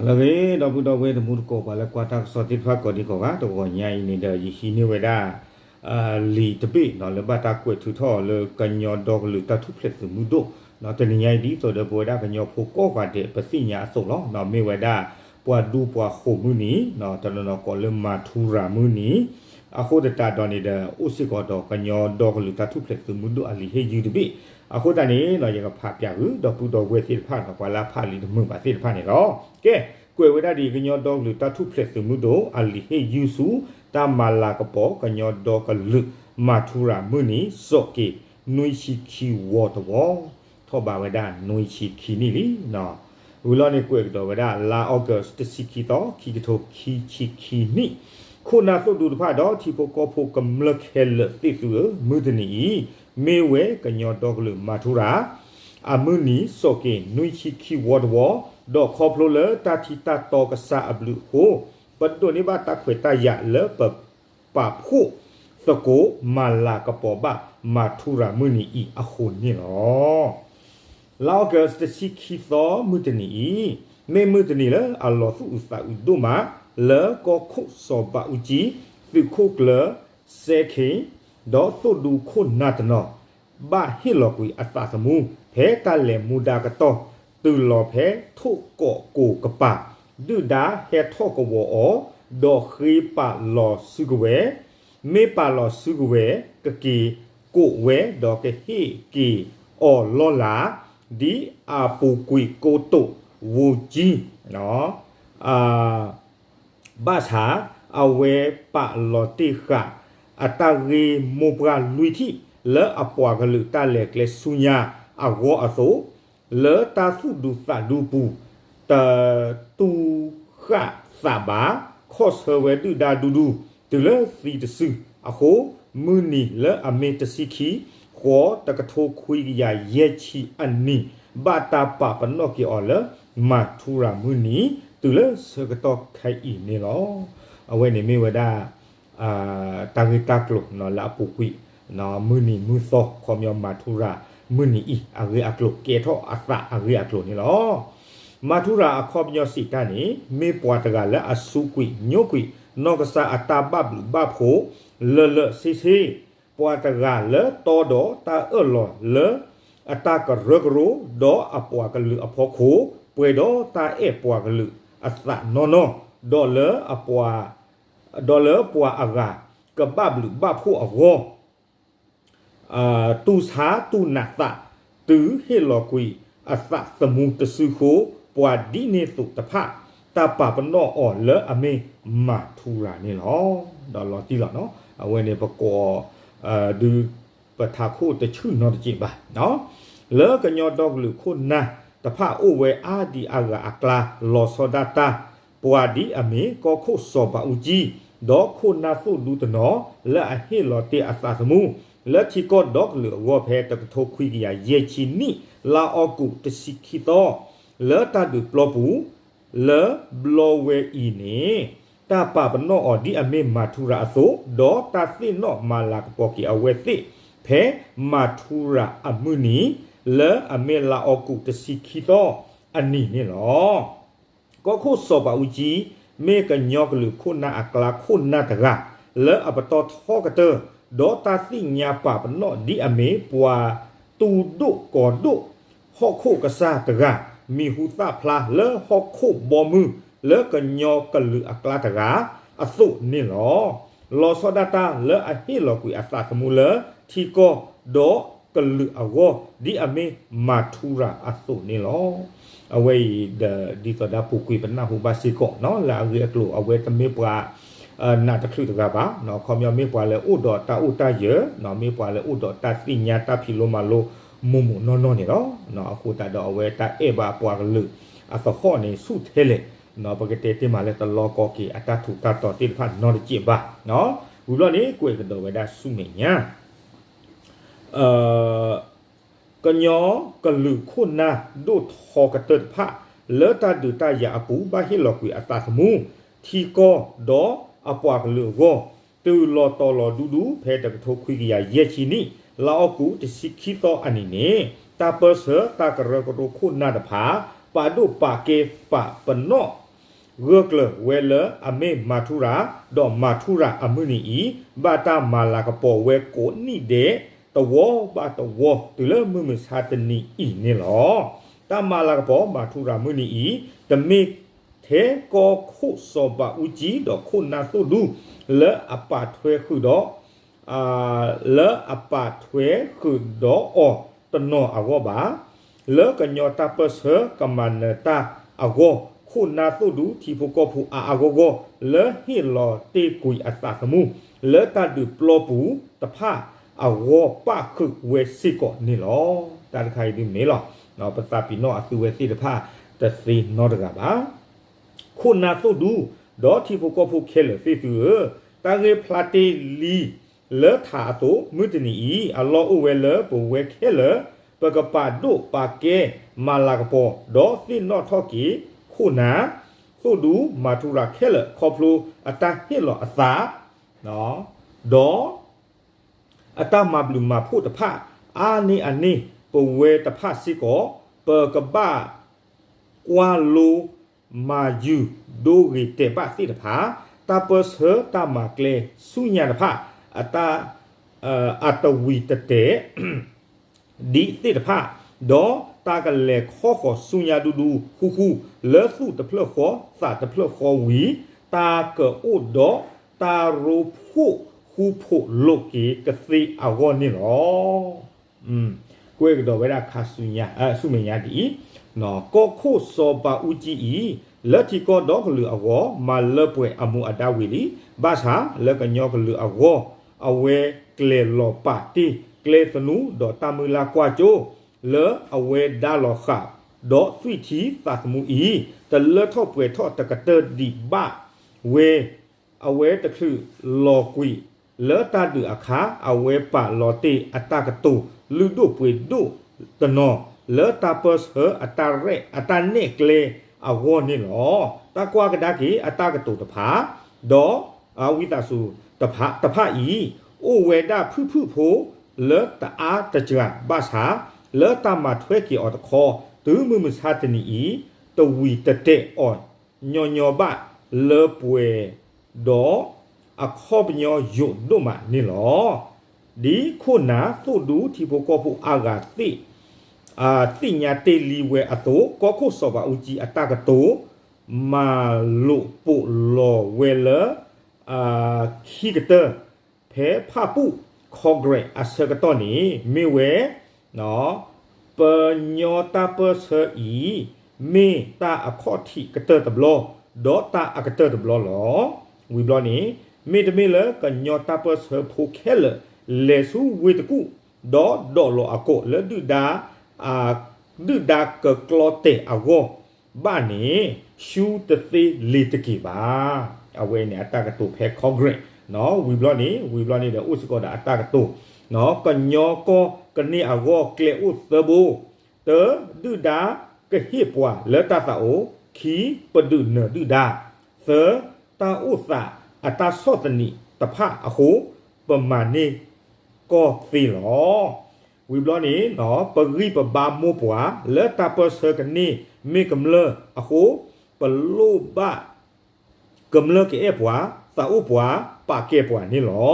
လၢအဂ့ၤ ဒီပုၢ်ဒီဝဲၢ်တံၤသကိး ပှၤလၢကွၢ်တၢ်ကစီၣ်သ့ၣ်တဖၣ် ကိးဒံကိးဂၤ တဂီၤညါအံၤန့ၣ်ဒီး ယဟံးန့ၢ်ဝဲဒၣ် လံာ်တဘ့ၣ် လၢဘၣ်တၢ်ကွဲးထုးထီၣ်အီၤလၢ ကညီဒီကလုာ်တၢ်ထူၣ်ဖျဲးသုးမုၢ်ဒိၣ်, တနံၤညါအံၤ ဒ်သိးဒီးပဝဲဒၣ်ကညီဖိကိးဂၤဒဲး ပသ့ၣ်ညါအသိးလီၤ. မ့ၢ်ဝဲဒၣ် ပှၤဒူပှၤဃိၤမုၢ်နံၤ တနီၤနီၤကိးလၢ မၤထူရၤမုၢ်နံၤ, အဃိသတးဒီးန့ၣ်ဒီး အိၣ်စ့ၢ်ကီးဒီးကညီဒီကလုာ်တၢ်ထူၣ်ဖျဲးသုးမုၢ်ဒိၣ်အလံာ်ဟ့ၣ်ယုၢ်တဘ့ၣ်, အဃိသတးန့ၣ် ယကဖးပၠးဃုာ် ဒီပုၢ်ဒီဝဲၢ်သ့ၣ်တဖၣ်ဒီး ပှၤလၢအဖးလံာ်တမုာ်ဘၣ်သ့ၣ်တဖၣ်န့ၣ်လီၤ. ကဲ, ကွဲးဝဲဒၣ်ဒ်အံၤ ကညီဒီကလုာ်တၢ်ထူၣ်ဖျဲးသုးမုၢ်ဒိၣ် အလံာ်ဟ့ၣ်ယုၢ်ဆူ တၢ်မၤလၤကပီၤ ကညီဒီကလုာ် မၤထူရၤမုၢ်နံၤ စီၤက့ၤ နွံဆံခံဝီတဝီ ထီၣ်ဘးဝဲဒၣ်နွံဆံခံနံၣ်လံ. ဝံၤလီၤန့ၣ် ကွဲးကဒီးဝဲဒၣ် လါအီကူး တဆံခံသီ ခံကထိခံဆံခံနံၣ်, ခိၣ်နၢ်သိၣ်ဒူတဖၣ်ဒီး ထံဖိကီၢ်ဖိကမျၢၢ်ခဲလၢာ်သ့ၣ်သုဧၢ, မုၢ်တနံၤအံၤ မ့ၢ်ဝဲကညီဒီကလုာ်မၤထူရၤ အမုၢ်နံၤ စီၤက့ၤ နွံဆံခံဝီတဝီ, ဒီးခီဖျိလၢတၢ်ထံတၢ်တီကစၢ်အဘျုးအဃိ ပဒိးန့ၢ်ဘၣ်တၢ်ခွဲးတၢ်ယာ်လၢပ ပာ်ဖှိၣ်သကိး မၤလၤကပီၤဘၣ် မၤထူရၤမုၢ်နံၤအံၤအဃိန့ၣ်လီၤ. လါအီကူး တဆံခံသီ မုၢ်တနံၤအံၤ မ့ၢ်မုၢ်တနံၤလၢအလီၤသူၣ်အုးသးအုးဒိၣ်မး လၢကီၢ်ခိၣ်စီၤဘးအူကၠံ သုးခိၣ်ကျၢၢ် စဲခ့ၣ် ဒီးသိၣ်ဒူခိၣ်နၢ်တနီၤ ဘၣ်ဟ့ၣ်လီၤကွံာ်အသးသမူ ဖဲတၢ်လဲၤမူဒါကတီၢ် တုၤလီၤဖဲထိၣ်ကိးကိၤကပၤ ဒုၣ်ဒါဟဲထီၣ်ကဝီၤအီၤ ဒီးဃ့ပာ်လီၤစုကဝဲၤ, မ့ၢ်ပာ်လီၤစုကဝဲၤ ကက့ၤကိးဝဲ ဒီးကဟ့ၣ်က့ၤအီၤလီၢ်လၤ ဒ်အပူၤကွံာ်ကိတိာ်ဝူကၠံ ဘၣ်ဆၣ် အဝဲပာ်လီၤတ့ၢ်ဃာ် အတၢ်ဂ့ၢ်မိၢ်ပှၢ်လွံၢ်ထံၣ် လၢအပှၤကလုာ်တၢ်လဲၤကျဲဆူညါအဂီၢ်အသိး, လၢတၢ်သူၣ်ဒူသးဒူပူၤ တတူၢ်ဃာ်သးဘၣ်, ခီၣ်ဆၢဝဲဒုၣ်ဒါဒူဒူ တုၤလၢသံတစုအဃိ, မုၢ်နံၤလၢအမ့ၢ်တဆံခံ ဃိး တကထိခွံကယၤယဲၢ်ဆံအနံၤ ဘၣ်တၢ်ပာ်ပနီၣ်က့ၤအီၤလၢ မၤထူရၤမုၢ်နံၤ တုၤလၢဆၢကတီၢ်ခဲအံၤန့ၣ်လီၤ. အဝဲန့ၣ်မ့ၢ်ဝဲဒၣ် တၢ်ဂ့ၢ်တၢ်ကျိၤလၢအပူၤကွံာ် မုၢ်နံၤမုၢ်သီ ခီပညီမၤထူရၤမုၢ်နံၤအံၤ အဂ့ၢ်အကျိၤ ကဲထီၣ်အသးအဂ့ၢ်အကျိၤန့ၣ်လီၤ. မၤထူရၤအခီပညီစံးတၢ်န့ၣ် မ့ၢ်ပှၤတဂၤလၢအစူးကွံာ်ညိကွံာ် နီၢ်ကစၢ်အတၢ်ဘၣ်ဘျုးဘၣ်ဖှိၣ် လၢာ်လၢာ်ဆ့ဆ့, ပှၤတဂၤလၢတီဒီးတၢ်အၢၣ်လီၤလၢ အတၢ်ကရၢကရိ ဒီးအပှၤကလုာ်အဖီခိၣ် ပှဲၤဒီးတၢ်အဲၣ်ပှၤကလုာ်အသးနီၢ်နီၢ်, ဒီးလၢအပှၤ ဒီးလၢပှၤအဂၤ ကဘၣ်ဘျုးဘၣ်ဖှိၣ်အဂီၢ် တူၢ်ဆါတူၢ်နာ်သး တုၤဟ့ၣ်လီၤကွံာ်အသးသမူတစုဃိ ပှၤဒ်န့ၣ်သိးတဖၣ် တၢ်ပာ်ပနီၣ်အီၤလၢအမ့ၢ်မၤထူရၤန့ၣ်လီၤ. ဒီးလီၤတံၢ်လီၤနီၤ အဝဲန့ၣ်ပကိး ဒုးပထးခိၣ်တဆူၣ်နီတစဲးဘၣ်. လၢကညီဒီကလုာ်ခိၣ်နၢ်တဖၣ်အိၣ်ဝဲအါဒံးအါဂၤအကျါ လီၤဆီဒၣ်တၢ် ပှၤဒ်အမ့ၢ် ကီၢ်ခိၣ်စီၤဘးအူကၠံ ဒီးခိၣ်နၢ်သိၣ်ဒူတနီၤ လၢအဟ့ၣ်လီၤတ့ၢ်အသးသမူ လၢထံကီၢ်ဒီကလုာ်အဂီၢ်ဖဲတကထိခွံကယၤယဲၢ်ဆံနံၣ် လါအီကူးတဆံခံသီ လၢတၢ်ဒုးပျီပူၤ လၢဘျီဝဲအံၤန့ၣ် တၢ်ပာ်ပနီၣ်အီၤဒ်အမ့ၢ်မၤထူရၤအသိး ဒီးတၢ်သ့ၣ်နီၣ်မၤလၤကပီၤက့ၤအဝဲသ့ၣ် ဖဲမၤထူရၤအမုၢ်နံၤ လၢအမ့ၢ်လါအီကူးတဆံခံသီအနံၤန့ၣ်လီၤ. ကီၢ်ခိၣ်စီၤဘးအူကၠံ မ့ၢ်ကညီကလုာ်ခိၣ်နၢ်အကျါခိၣ်နၢ်တဂၤ လၢအပတီၢ်ထီကတၢၢ် ဒီးတၢ်သ့ၣ်ညါပာ်ပနီၣ်ဒ်အမ့ၢ်ပှၤတူၢ်ဒိၣ်ကီၤဒိၣ် ဟီၣ်ခိၣ်ကစၢ်တဂၤ မံၤဟူသၣ်ဖျါလၢဟီၣ်ခိၣ်ဘီမုၢ် လၢကညီကလုာ်အကျါတဂၤအသိးန့ၣ်လီၤ. လီၤဆီဒၣ်တၢ်လၢအဟ့ၣ်လီၤကွံာ်အသးသမူလၢထံကီၢ်ဒီကလုာ်အဂီၢ် ဒ်အမ့ၢ်မၤထူရၤအသိးန့ၣ်လီၤ. အဝဲအံၤဒီး ဒ်သိးဒီးပူၤကွံာ်ပနၢ်ဟူဘၣ်စ့ၢ်ကီး လၢအဂ့ၢ်အကျိၤ အဝဲတမ့ၢ်ပှၤ နးတချုးတဂၤဘၣ်, ခီပညီမ့ၢ်ပှၤလၢအိၣ်ဒီးတၢ်အိၣ်တၢ်ယၢၤ, မ့ၢ်ပှၤလၢအိၣ်ဒီးတၢ်သ့ၣ်ညါတၢ်ဖံးလိမၤလိ မိၢ်မိၢ်နီၢ်နီၢ်န့ၣ်လီၤ. အဃိသတးဒီးအဝဲတၢ်အဲၣ်ဘၣ်ပှၤကလုာ်အသဟီၣ်န့ၣ် ဆူၣ်ထဲလဲၣ်, ပကတဲတ့ၢ်မးလၢတလီၤကီက့ၤအတၢ်ထူးတၢ်တီၤသ့ၣ်တဖၣ်နီတစဲးဘၣ်. ဝံၤဘျီန့ၣ် ကွဲးကဒီးဝဲဒၣ်ဆူမဲာ်ညါ ကညီကလုာ်ခိၣ်နၢ်ဒိၣ်ထီကတၢၢ်တဖၣ် လၢတၢ်ဒုးတၢ်ယၤအပူၤ ဘၣ်ဟ့ၣ်လီၤကွံာ်အသးသမူ ထံကီၢ်ဒီးအပှၤကလုာ်အဂီၢ် တုၤလီၤတီၤလီၤဒူဒူ ဖဲတကထိခွံကယၤယဲၢ်ဆံနံၣ် လါအီကူးတဆံခံသီအနံၤန့ၣ် တၢ်ပၢၢ်ဆၢတၢ်ကရၢကရိခိၣ်နၢ်တဖၣ် ပာ်ဒိၣ်ပာ်ကဲပာ်ပနီၣ် ဂၢၢ်ကျၢၤဝဲလၢအမ့ၢ်မၤထူရၤ, ဒီးမၤထူရၤအမုၢ်နံၤအံၤ ဘၣ်တၢ်မၤလၤကပီၤဝဲကိးနံၣ်ဒဲး တဝီဘၣ်တဝီ တုၤလၢမုၢ်မဆါတနံၤအံၤန့ၣ်လီၤ. တၢ်မၤလၤကပီၤမၤထူရၤမုၢ်နံၤအံၤ တမ့ၢ်ထဲကီၢ်ခိၣ်စီၤဘးအူကၠံ ဒီးခိၣ်နၢ်သိၣ်ဒူ လၢအပာ်ထွဲဃုာ်ဒီး လၢအပာ်ထွဲဃုာ်ဒီးအီၤတနီၤအဂီၢ်ဘၣ်. လၢကညီတၢ်ပၢၢ်ဆၢကမၤနၢၤတၢ်အဂီၢ် ခိၣ်နၢ်သိၣ်ဒူထံဖိကီၢ်ဖိအါအါဂီၢ်ဂီၢ် လၢဟ့ၣ်လီၤတ့ၢ်ကွံာ်အသးသမူ လၢတၢ်ဒုးပျီပူၤတဖၣ်အဂီၢ် ပၣ်ဃုာ်ဝဲစ့ၢ်ကီးန့ၣ်လီၤ. တၢ်တခါအံၤဒ်န့ၣ်လီၤ. ပသးပ့ၤနီၣ်အသုဝဲသ့ၣ်တဖၣ်တသ့နီတဂၤဘၣ်. ခိၣ်နၢ်သိၣ်ဒူ ဒီးထံဖိကီၢ်ဖိခဲလၢာ်သ့ၣ်သုဧၢ, တၢ်ဂ့ၢ်ဖျါတ့ၢ်လံလၢထးအသိး မုၢ်တနံၤအံၤ အလီၢ်အိၣ်ဝဲလၢပဝဲခဲလၢာ် ပကပာ်ဒိၣ်ပာ်ကဲ မၤလၤကပီၤ ဒီးသ့ၣ်နီၣ်ထီၣ်က့ၤ ခိၣ်နၢ်သိၣ်ဒူ မၤထူရၤခဲလၢာ် ခီဖျိအတၢ်ဟ့ၣ်လီၤအသး ဒီး အတၢ်မၤဘျုးမၤဖှိၣ်တဖၣ် အါန့ၢ်အန့ၣ် ပဝဲတဖၣ်စ့ၢ်ကီး ပကဘၣ်ကွၢ်လိမၤယုၤဒိဂ့ၤတဲာ်ဘၣ်သ့ၣ်တဖၣ်, တၢ်ပၢၢ်ဆၢတၢ်မၤကျဲဆူညါတဖၣ် အတၢ် အတဝံၤတတဲာ် ဒံးသ့ၣ်တဖၣ်, ဒီးတၢ်ကလဲၤခီဃီၤဆူညါဒူဒူဃူဃူ လၢသူၣ်တဖျၢၣ်ဃီ သးတဖျၢၣ်ဃီဝံၤ တၢ်ကအိၣ်ဒီးတၢ်ရိဖှိၣ်ဃူဖိးလိာ်က့ၤကသ့အဂီၢ်န့ၣ်လီၤ. ကွဲးကဒီးဝဲဒၣ်ခါဆူညါ ဆူမဲာ်ညါဒ်အံၤ, ကီၢ်ခိၣ်စီၤဘးအူကၠံအံၤ လၢထံကီၢ်ဒီကလုာ်အဂီၢ် မၤလၢပှဲၤအမူအဒါဝံၤလံ, ဘၣ်ဆၣ်လၢကညီကလုာ်အဂီၢ် အဝဲကျဲၤလီၤပာ်တ့ၢ်ကျဲသနူ ဒီးတၢ်မုၢ်လၢ်ကွၢ်စိ လၢအဝဲဒါလီၤဃာ် ဒီးသွံၣ်ထံသးသမူအံၤ တလၢထီၣ်ပှဲၤထီၣ်တကတၢၢ်ဒံးဘၣ်ဝဲ အဝဲတချုးလီၤကွံာ်လၢတၢ်ဒုးအခါ အဝဲပာ်လီၤတ့ၢ်အတၢ်ကတိၤလုၢ်ဒိၣ်ပှ့ၤဒိၣ်တနီၤ လၢတၢ်ပၢၢ်ဆၢအတၢ်ရဲၣ်အတၢ်နဲၣ်ကျဲအဂီၢ်န့ၣ်လီၤ. တၢ်ကွၢ်ကဒါက့ၤအတၢ်ကတိၤတဖၣ် ဒီး ဝံသးစူၤတဖၣ်အံၤ အိၣ်ဝဲဒၣ်ဖုၣ်ဖုၣ်ဖိ လၢတအါတစှၤဘၣ်ဆၣ် လၢတၢ်မၤထွဲက့ၤအီၤတခီ တုၤမုၢ်မဆါတနံၤအံၤ တဝံၤတတဲာ်အီၤညီညီဘၣ်လၢပှဲၤဒီး အခီပညီယိာ်ဒိၣ်မးန့ၣ်လီၤ. ဒ်ခိၣ်နၢ်သိၣ်ဒူထံဖိကီၢ်ဖိအါဂၤသ့ၣ် သ့ၣ်ညါတ့ၢ်လံဝဲအသိး ကီၢ်ခိၣ်စီၤဘးအူကၠံအတၢ်ကတိၤ မၤလိာ်ပိာ်လီၤဝဲလၢ ခံကတၢၢ် ဖဲဖၣ်ပူၣ် Congress အဆၢကတီၢ်န့ၣ် မ့ၢ်ဝဲ ပညီတၢ်ပၢၢ်ဆၢအံၤ မ့ၢ်တၢ်အခီၣ်ထံးကတၢၢ်တဘျီ ဒီးတၢ်အကတၢၢ်တဘျီလီၤ. ဝံၤဘျီန့ၣ် မ့တမ့ၢ်လၢကညီတၢ်ပၢၢ်ဆၢဖိခဲလၢာ် လဲၤဆူဝ့ၢ်တကူၣ် ဒီးဒိးလီၤအကိာ်လၢဒုၣ်ဒါ ဒုၣ်ဒါကကျီတဲာ်အဂီၢ်ဘၣ်န့ၣ် ဆူတသ့လ့ၤတက့ၤဘၣ်. အဝဲန့ၣ်အတၢ်ကတိၤဖဲ Congress ဝံၤဘျီန့ၣ် ဝံၤဘျီန့ၣ်ဒီးအိၣ်စ့ၢ်ကီးဒီးအတၢ်ကတိၤ ကညီကီၢ်ကန့ၢ်အဂီၢ်ကျဲအိၣ်သၢဘိ, တၢ ဒုၣ်ဒါကဟ့ၣ်ပှၤလၢတၢ်သးအိၣ်, ခံ ပဒုးနၢၤဒုၣ်ဒါ, သၢ တၢ်အိၣ်သးအတၢ်ဆီၣ်သနံးတဖၣ်အဃိ ပမၤန့ၢ်ကီၢ်သ့လီၤ. ဝံၤဘျီန့ၣ် ပဂံၢ်ပဘါမိၢ်ပှၢ်လၢတၢ်ပၢၢ်ဆၢကန့ၢ်မ့ၢ်ကမျၢၢ်အဃိ ပလိၣ်ဘၣ်ကမျၢၢ်ကအဲၣ်ပှၤ, သးအိၣ်ပှၤ, ပာ်ကဲပှၤန့ၣ်လီၤ.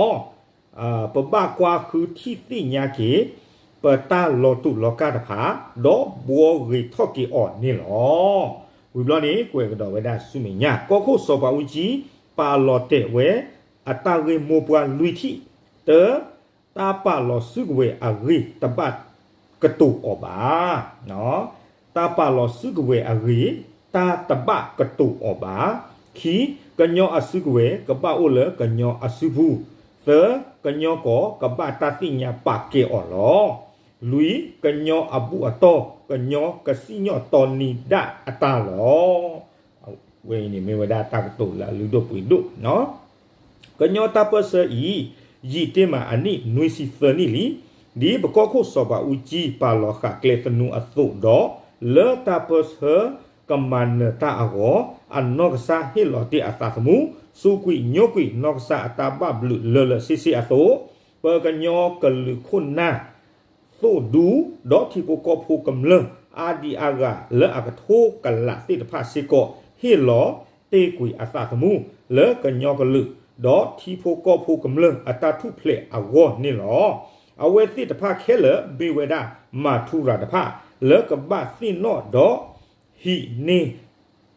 ပဘၣ်ကွၢ်ဃုထံၣ်သ့ၣ်ညါက့ၤ ပတၢ်လီၤတူာ်လီၤကာ်တဖၣ် ဒီးဘှီဂ့ၤထီၣ်က့ၤအီၤန့ၣ်လီၤ. ဝံၤဘျီန့ၣ် ကွဲးကဒီးဝဲဒၣ်ဆူမဲာ်ညါ ကီၢ်ခိၣ်စီၤပၤအူကၠံ ပာ်လီၤတဲာ်ဝဲ အတၢ်ဂ့ၢ်မိၢ်ပှၢ်လွံၢ်ထံၣ်, တၢ တၢ်ပာ်လီၤစုကဝဲၤအဂ့ၢ် တဘၣ်ကတိၤအီၤဘၣ်. တၢ်ပာ်လီၤစုကဝဲၤအဂ့ၢ် တၢ်တဘၣ်ကတိၤအီၤဘၣ်. ခံ ကညီအစုကဝဲၤ ကဘၣ်အိၣ်လၢကညီအစုပူၤ. သၢ ကညီကီၢ် ကဘၣ်တၢ်သ့ၣ်ညါပာ်ကဲအီၤလီၤ. လွံၢ် ကညီအဘူၣ်အတီၢ် ကညီကစံၣ်ညီၣ်တီနံၤဒၣ်အတၢ်လီၤ. ဝဲအံၤန့ၣ်မ့ၢ်ဝဲဒၣ်တၢ်ကတိၤလၢအလုၢ်ဒိၣ်ပှ့ၤဒိၣ် ကညီတၢ်ပၢၢ်ဆၢအံၤ ယံာ်တ့ၢ်မးအနံၣ်နွံဆံသၢနံၣ်လံ. ဒ်ပကီၢ်ခိၣ်စီၤပၤအူကၠံပာ်လီၤဃာ်ကျဲသနူအသိးဒီး လၢတၢ်ပၢၢ်ဆၢကမၤနၢၤတၢ်အဂီၢ် အနီၢ်ကစၢ်ဟ့ၣ်လီၤတ့ၢ်အသးသမူ စူးကွံာ်ညိကွံာ်နီၢ်ကစၢ်အတၢ်ဘၣ်ဘျုးလၢလၢဆ့ဆ့အသိး ပကညီကလုာ်ခိၣ်နၢ် သိၣ်ဒူ ဒီးထံဖိကီၢ်ဖိကမျၢၢ် အါဒံအါဂၤလၢအကထိကလးသ့ၣ်တဖၣ်စ့ၢ်ကီး ဟ့ၣ်လီၤ တ့ၢ်ကွံာ်အသးသမူ လၢကညီကလုာ် ဒီးထံဖိကီၢ်ဖိကမျၢၢ်အတၢ်ထူၣ်ဖျဲးအဂီၢ်န့ၣ်လီၤ. အဝဲသ့ၣ်တဖၣ်ခဲလၢာ် မ့ၢ်ဝဲဒၣ် မၤထူရၤတဖၣ် လၢကဘၣ်သ့ၣ်နီၣ်ဒီး ဟံးန့ၢ်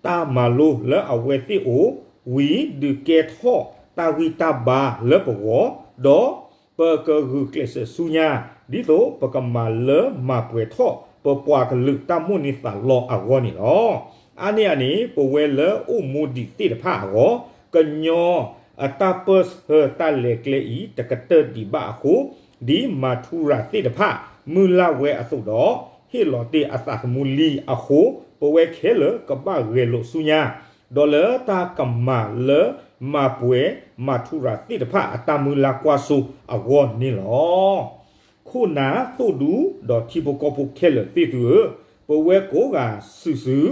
တၢ်မၤလိလၢအဝဲသ့ၣ်အိၣ် ဝံၤဒုးကဲထီၣ်တၢ်ဂံၢ်တၢ်ဘါလၢပဂီၢ်, ဒီးပကဂုာ်ကျဲးစၢးဆူညါ ဒ်သိးပကမၤလၢမၤပှဲၤထီၣ် ပပှၤကလုာ်တၢ်မိၣ်န့ၢ်သးလီအဂီၢ်န့ၣ်လီၤ. အါန့ၢ်အန့ၣ် ပဝဲလၢအိၣ်မူဒံးသ့ၣ်တဖၣ်အဂီၢ် ကညီအတၢ်ပၢၢ်ဆၢတၢ်လဲၤကျဲအံၤ တကတၢၢ်ဒံးဘၣ်အဃိ, ဒ်မၤထူရၤသ့ၣ်တဖၣ် မုၢ်လၢ်ဝဲအသိးဒီး ဟ့ၣ်လီၤတ့ၢ်အသးသမူလံအဃိ, ပဝဲခဲလၢာ်ကဘၣ်ဂဲၤလိာ်ဆူညါ ဒီးလၢတၢ်ကမၤလၢမၤပှဲၤမၤထူရၤသ့ၣ်တဖၣ်အတၢ်မုၢ်လၢ်ကွၢ်စိအဂီၢ်န့ၣ်လီၤ. ခိၣ်နၢ်သိၣ်ဒူ ဒီးထံဖိကီၢ်ဖိခဲလၢာ်သ့ၣ်သုဧၢ, ပဝဲကိးဂၤစုာ်စုာ်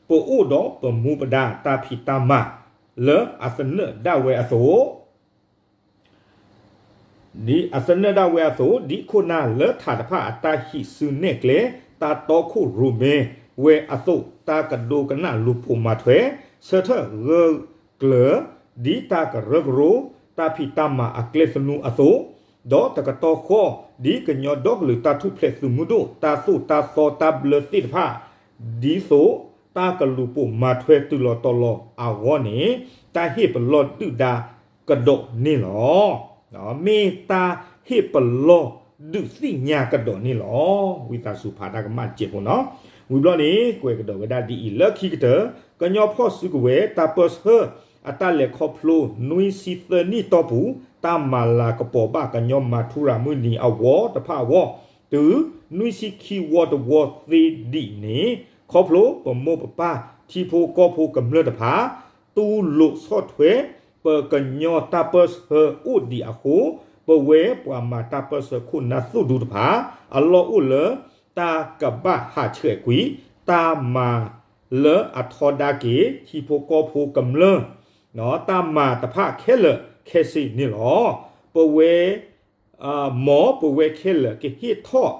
ပအိၣ်ဒီးပမူပဒါတၢ်ဖံးတၢ်မၤ လၢအသနၢၣ်ဒၣ်ဝဲအသိး ဒ်အသနၢၣ်ဒၣ်ဝဲအသိး, ဒ်ခိၣ်နၢ်လၢထးတဖၣ်အတၢ်ဟံးစုနဲၣ်ကျဲ တၢ်တီခိၣ်ရိၣ်မဲဝဲအသိး, တၢ်ကဒိကနၣ်လူၤပိာ်မၤထွဲ ဆၢထၢၣ်ဂၢၢ်ကျၢၤ ဒ်တၢ်ကရၢကရိ တၢ်ဖံးတၢ်မၤအကျဲသနူအသိး, ဒီးတကတီၢ်ဃီ ဒ်ကညီဒီကလုာ်တၢ်ထူၣ်ဖျဲးသုးမုၢ်ဒိၣ် တၢ်သိၣ်တၢ်သီတၢ်ဘျၢသ့ၣ်တဖၣ် ဒ်သိးတၢ်ကလူၤပိာ်မၤထွဲတုၤလီၤတီၤလီၤအဂီၢ်န့ၣ် တၢ်ဟ့ၣ်ပလီၢ်ဒုၣ်ဒါကဒီးန့ၣ်လီၤ. မ့ၢ်တၢ်ဟ့ၣ်ပလီၢ်ဒုးသ့ၣ်ညါကဒီးန့ၣ်လီၤ. ဝံသးစူၤဖးတၢ်ကမၣ်တစဲးဖိနီၤ. ဝံၤဘျီန့ၣ် ကွဲးကဒီးဝဲဒၣ်ဒ်အံၤ, လၢခံကတၢၢ် ကညီဖီၣ်စုကဝဲၤ တၢ်ပၢၢ်ဆၢအတၢ်လဲၤခီဖျိ နွံဆံသၢနံၣ်တီၢ်ပူၤ တၢ်မၤလၤကပီၤဘၣ်ကညီမၤထူရၤမုၢ်နံၤအဝီတဖၣ်အဂီၢ် တုၤနွံဆံခံဝီတဝီသ့ဒံးန့ၣ် ခီဖျိပမိၢ်ပပၢ်ထံဖိကီၢ်ဖိကမျၢၢ်တဖၣ် တူၢ်လိာ်ဆီၣ်ထွဲ ပကညီတၢ်ပၢၢ်ဆၢအိၣ်ဒံးအဃိ, ပဝဲပှၤမၤတၢ်ပၢၢ်ဆၢခိၣ်နၢ်သိၣ်ဒူတဖၣ် အလီၢ်အိၣ်လၢတၢ်ကဘၣ်ဟးဆှဲးကွံာ် တၢ်မၤလၢအထီဒါက့ၤ ထံဖိကီၢ်ဖိကမျၢၢ် တၢ်မၤတဖၣ်ခဲလၢာ်ခဲဆ့န့ၣ်လီၤ. ပဝဲ မ်ပဝဲခဲလၢာ်ကဟ့ၣ်ထီၣ်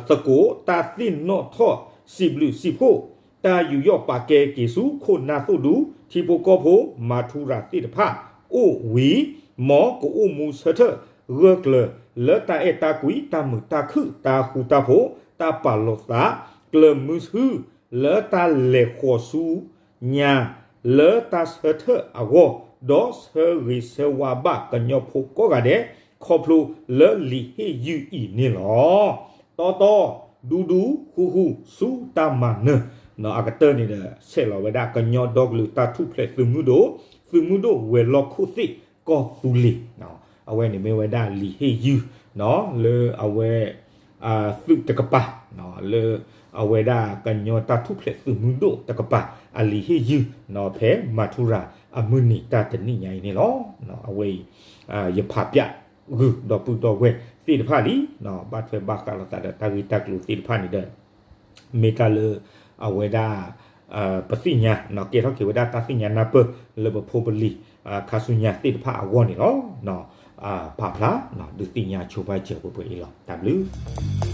သကိး တၢ်သ့ၣ်နီၣ်ထီၣ်စံးဘျုးစံးဖှိၣ် တၢ်ယူးယီၣ်ပာ်ကဲက့ၤဆူခိၣ်နၢ်သိၣ်ဒူ ထံဖိကီၢ်ဖိမၤထူရၤသ့ၣ်တဖၣ်အိၣ်ဝံၤ, မ်ကအိၣ်မူဆၢထၢၣ်ဂၢၢ်ကျၢၤလၢတၢ်အဲၣ်တၢ်ကွံ တၢ်မုာ်တၢ်ခုၣ် တၢ်ဃူတၢ်ဖိး တၢ်ပာ်လီၤသး ကျၢၤမုဆူ လၢတၢ်လဲၤဃီၤဆူညါ လၢတၢ်ဆၢထၢၣ်အဂီၢ်, ဒီးဆၢဂ့ၤဆၢဝါဘၣ်ကညီဖိကိးဂၤဒဲး ခီဖျိလၢလံာ်ဟ့ၣ်ယုၢ်အံၤန့ၣ်လီၤ. တီတီ ဒူဒူ ဃူဃူ ဆူတၢ်မၤနၢၤ အကတၢၢ်န့ၣ်ဒီး ဆဲးလီၤဝဲဒၣ်ကညီဒီကလုာ်တၢ်ထူၣ်ဖျဲးသုးမုၢ်ဒိၣ်, သုးမုၢ်ဒိၣ်ဝဲၤလီၢ်ခိၣ်သ့ၣ်ကီၢ်သူလ့ၤ, အဝဲန့ၣ်မ့ၢ်ဝဲဒၣ်လံာ်ဟ့ၣ်ယုၢ် လၢအဝဲ သုးတကပၤ လၢအဝဲဒၣ်ကညီတၢ်ထူၣ်ဖျဲးသုးမုၢ်ဒိၣ်တကပၤ အလံာ်ဟ့ၣ်ယုၢ် ဖဲမၤထူရၤအမုၢ်နံၤတၢ်တနံၣ်ညါအံၤန့ၣ်လီၤ. အဝဲအံၤ ယဖးပျးဂုာ်ဒီပုၢ်ဒီဝဲၢ်သ့ၣ်တဖၣ်လံ, ဘၣ်ထွဲဘၣ်ဃးလိာ်သးဒီးတၢ်ဂ့ၢ်တၢ်ကျိၤသ့ၣ်တဖၣ်န့ၣ်ဒီး မ့ၢ်တၢ်လၢ အဝဲဒၣ် ပသ့ၣ်ညါ ကဲထီၣ်က့ၤဝဲဒၣ်တၢ်သ့ၣ်ညါနၢ်ပၢၢ် လၢပဖိပလံၤ ခါဆူညါသ့ၣ်တဖၣ်အဂီၢ်န့ၣ်လီၤ. ပာ်ဖျါ ဒုးသ့ၣ်ညါဆိပာ်စၢၤပှဲၤပှဲၤအံၤလီၤ. တၢ်ဘျုး